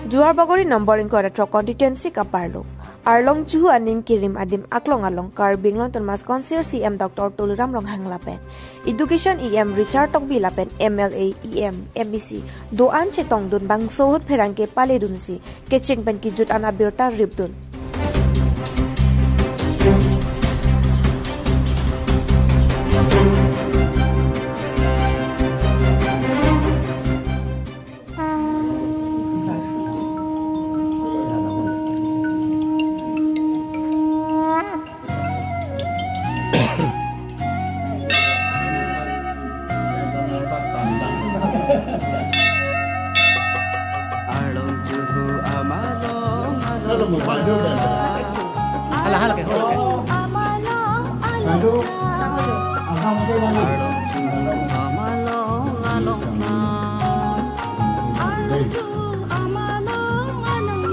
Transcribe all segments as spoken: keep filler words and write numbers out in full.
Duarbagori number ingkoi ra throk constituency kaparlo Arlong Chuhu aning kerim adim aklong along Karbi Anglong Autonomous Council C E M Doctor Tuliram Ronghang lapen Education E M Richard Tokbi lapen M L A, E M, M A C do-an chetongdun bangso ahut pherangke paledunsi kecheng pen kejut an abirta ripdun. Arlong Chuhu amalong along. Hala, hala, ke, hala, ke. Arlong Chuhu amalong along. Arlong Chuhu amalong along.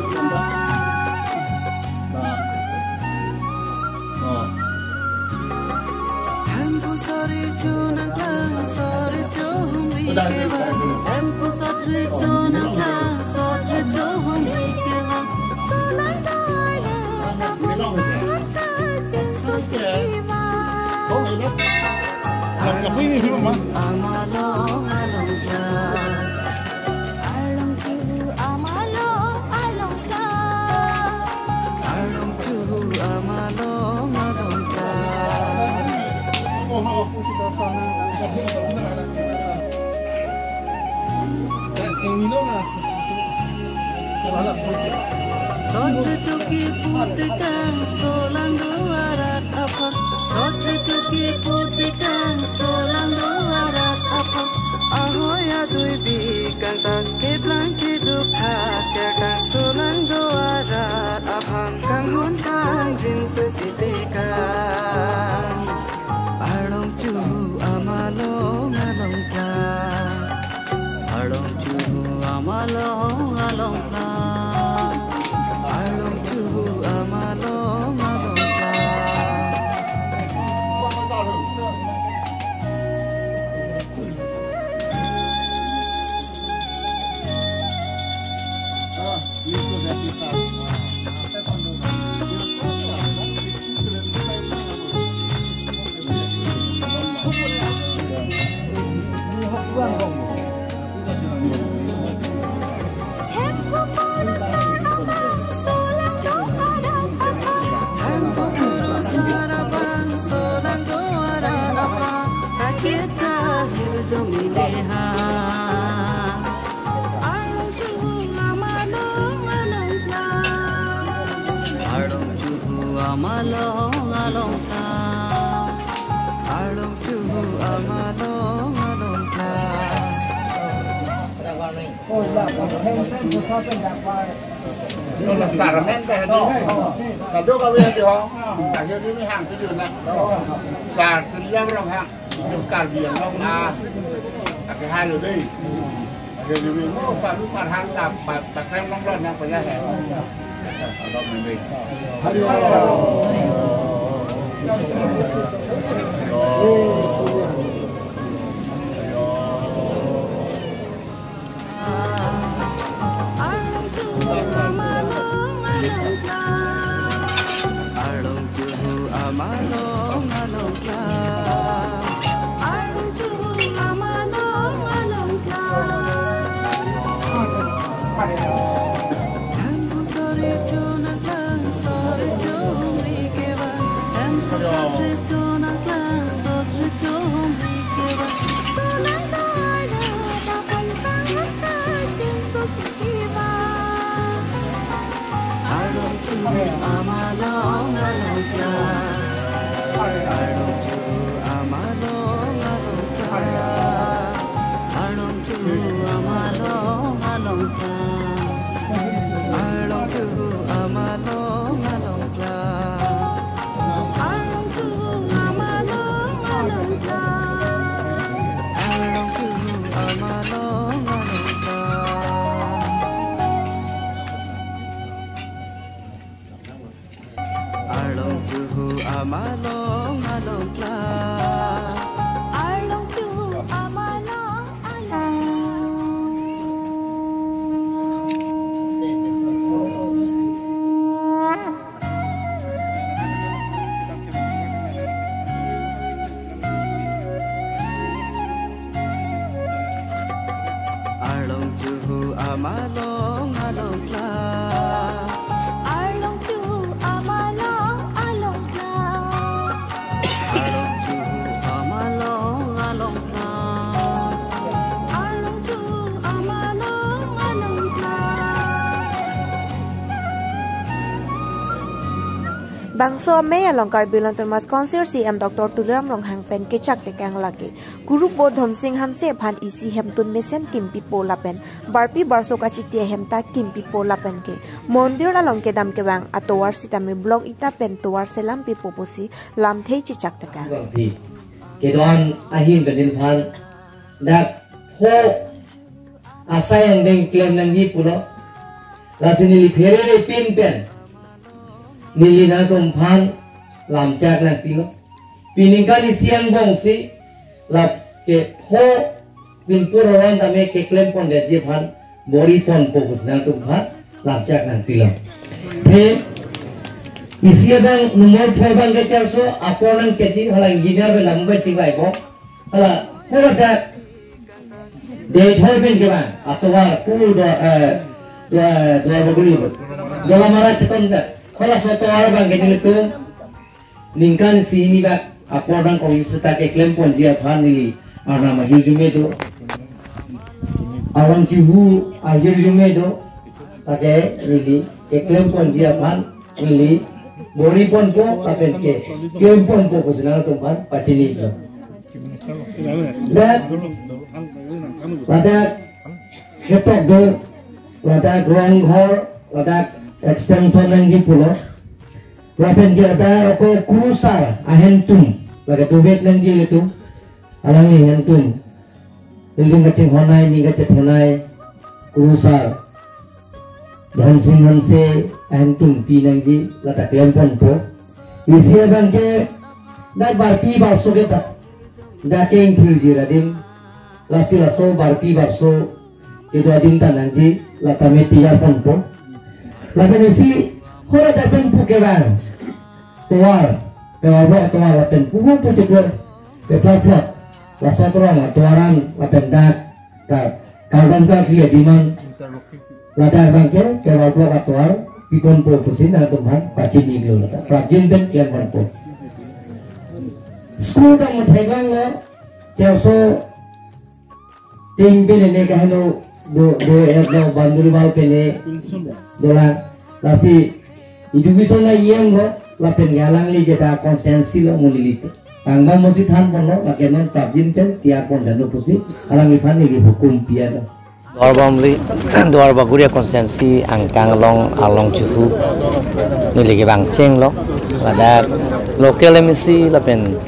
Hemphu sotri chonangklang, sotri cho humri kevang. Hemphu sotri chonangklang, sotri cho humri kevang. Solang daya, kapon kajin susi ma. Amalong along ya. Arlong Chuhu amalong along klang. Arlong Chuhu amalong along klang. Sotri cho kepu tekang, solang do arat aphan. Sotri cho kepu tekang, solang do arat aphan. Ahoi adui bikang ta keplang keduk tha kertang, solang do arat aphan kanghon kangjin susi tekang. Arlong Chuhu amalong along klang. Arlong Chuhu amalong along klang. Arlong Chuhu amalong along klang. Hemphu kurusar abang, solang do arat aphan. Hemphu kurusar abang, solang do arat aphan. Aketa hirjo mileha. Arlong Chuhu amalong along klang. Arlong Chuhu amalong along klang. Arlong Chuhu amalong along klang. Lo la sar amen ta hedi. Kado kave hedi ho. Akhir ini hang tujuh na. Sar Tuliram Ronghang. Itu Karbi Anglong a. Akhir halo dei. Akhir ini mo palu parhan la pa pakrem long long yang payah ya. Kalau mending. Arlong Chuhu amalong along klang. Arlong Chuhu amalong along klang. Arlong Chuhu amalong along klang. Hemphu sotri chonangklang, sotri cho humri kevang. Hemphu sotri chonangklang, sotri cho Amalong along kla. Arlong chu amalong along kla. Arlong chu amalong along kla. Arlong chu amalong along kla. Bangso amei along Karbi Anglong Autonomous Council C E M Doctor Tuliram Ronghang pen kechak tekang lake Kurubo Dhonsing Hanse aphan isi hemtun mesen kimpipo lapen barpi barso kachiti ahem ta kimpipo lapen ke mondir along kedam kevang atovar sitame block ita pen tovar selam pipo pusi lamthe chechak tekang. Bangpi kedon ahin pen neliphan dak pho asai angdeng klem nangji pulo. Lasi neli pherere pin pen neli nangtumphan lamchak nangpilo. Pini ningkan isi angbong si lake pho pinpur aron tame keklem pondetji aphan bor-i ponpo pusi nangtumphan lamchak nangpilo. Te isi abang number pho abang kecharso apor nangchetji, hala engineer pen lam bai chibaipo. Hala pura dak Deithor pen kevang atovar pu do, eh, do, eh, Duarbagori, Dolamara chetong dak. Halaso atovar abang ke nelitum ningkan isi hini bak apor nangkok seta keklem ponji aphan neli arnam ahirjume do, arlong chihu ahirjume do, lake neli keklem ponji aphan neli bor-i ponpo lapen ke klem ponpo pusi nangtumphan pachini do. Dak, ladak ketok do, ladak rongghor, ladak extension nangji pulo. Lapen ke ada ako Kurusar ahentum, lake duvet nangji ilitum, alangli ahentum. Ilitum kachinghon ai, ning kachethan ai, Kurusar Dhonsing Hanse ahentum pi nangji, lata klem ponpo. Isi abang ke dak barpi barso ke ta dak ke ingthirji adim, lasi laso barpi barso kedo adim ta nangji, lata me tiyar ponpo. Lapen isi hora dak pen pu kevang tovar, tovar bo tovar lapen pu pu chekur, peplap plap, laso atorang atovar an lapen dak ta kardom karkli adim an, ladak abang ke tovar block atovar pi ponpo pusi nangtumphan pachini lo, lata prapjin pen klem ponpo. School ta muthek vanglo, kherso ting pen ne kaheno do, do er lo, boundary wall pen ne dolang. Lasi education a E M lo, lapen ke alangli jeta constituency lo, mo neli tang bang mosi than ponlo, lake non prapjin pen tiyar pon dano pusi alangliphan neli hukum piya lo. Duarbagori, Duarbagori constituency angkang along, arlong chihu neli kevang chenglo. Ladak local M A C lapen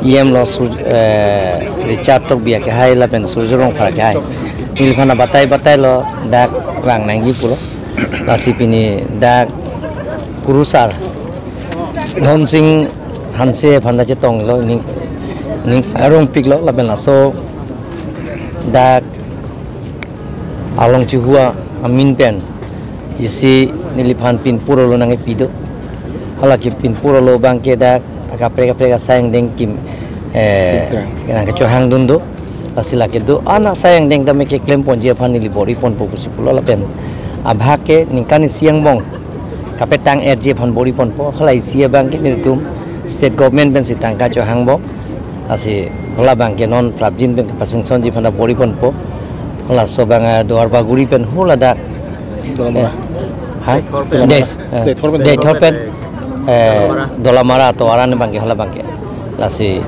E M lo Sur-, eh, Richard Tokbi akehai lapen Surjya Rongphar akehai. Neliphan batai batai lo dak vang nangji pulo. Lasi pini dak Kurusar Dhonsing Hanse aphan ta chetonglo, ning, ning arongpiklo lapen laso dak arlong chihu amin pen isi neliphan pinpur alo nangkepi do. Halake pinpur alo abang ke dak kaprek kaprek asai angdeng kim, eh, nangkechohang dun do. Lasi lake do-an asai angdeng tame keklem ponji aphan neli bor-i ponpo pusi pulo lapen abhag ke ningkan isi angbong kapetang erji aphan bor-i ponpo. Hala isi abang ke nelitum state government pensi tangka chohangbom. Lasi hala abang ke non prapjin pen kapasanctionji aphan ta bor-i ponpo. Halaso abang, eh, Duarbagori pen hula dak. Dolamara. Eh, hai? Dolamara. Dei, eh, Deithor pen. Deithor pen, eh, Dolamara atovar an abang ke, hala abang ke. Lasi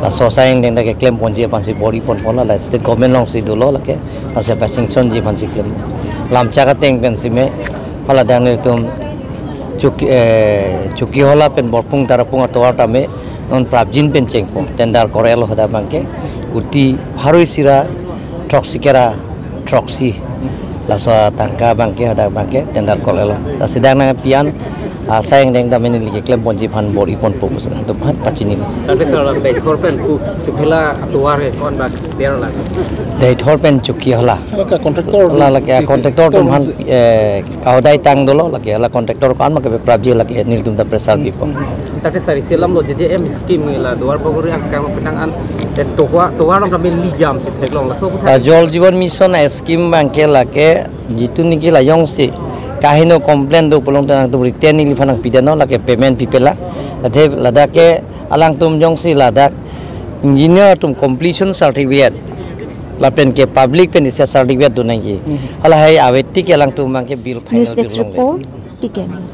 laso asai angdeng ta keklem ponji aphansi bor-i ponpo, la state government alongsi dolo lake. Lasi pasanctionji aphansi klem. Lamchak ateng pensi me, hala dak nelitum Choki, eh, Chokihola pen Borpung Tarapung atovar tame non prapjin pen chengpo. Tender kor-etlo hadak abang ke. Kuti pharo isi ra throksi kera throksi. Laso tangka abang ke, hadak abang ke tender kor-etlo. Lasi dak nangpi an Asai angdeng dam neli keklem ponji aphan bor-i ponpo pusi latum aphan pachini. Tapi kalau Deithor pen ku chukela atuar ke kon bak der la. Deithor pen chuki hala. Lake contractor. La lake contractor atum aphan, eh, kahodai tang dolo, lake la contractor ko-an ma kepeprapji lake nelitum ta pressure pipo. Tapi sari selam lo J J M scheme la Duar Bagori angkang petang an, eh, tohwa tohwa long kami lijam si theklong laso Ah, puthot. Jal Jeevan Mission a scheme abangke lake jitu niki la jongsi kaheno complain do pulote nangtum written neliphan nangpidetnon, lake payment pipela. Athe ladak ke alangtum jongsi ladak engineer atum completion certificate lapen ke public pen isi certificate do nangji. Hmm. Halahai avetik ke alangtum abangke bill final News bill desk long le. Report, T K News.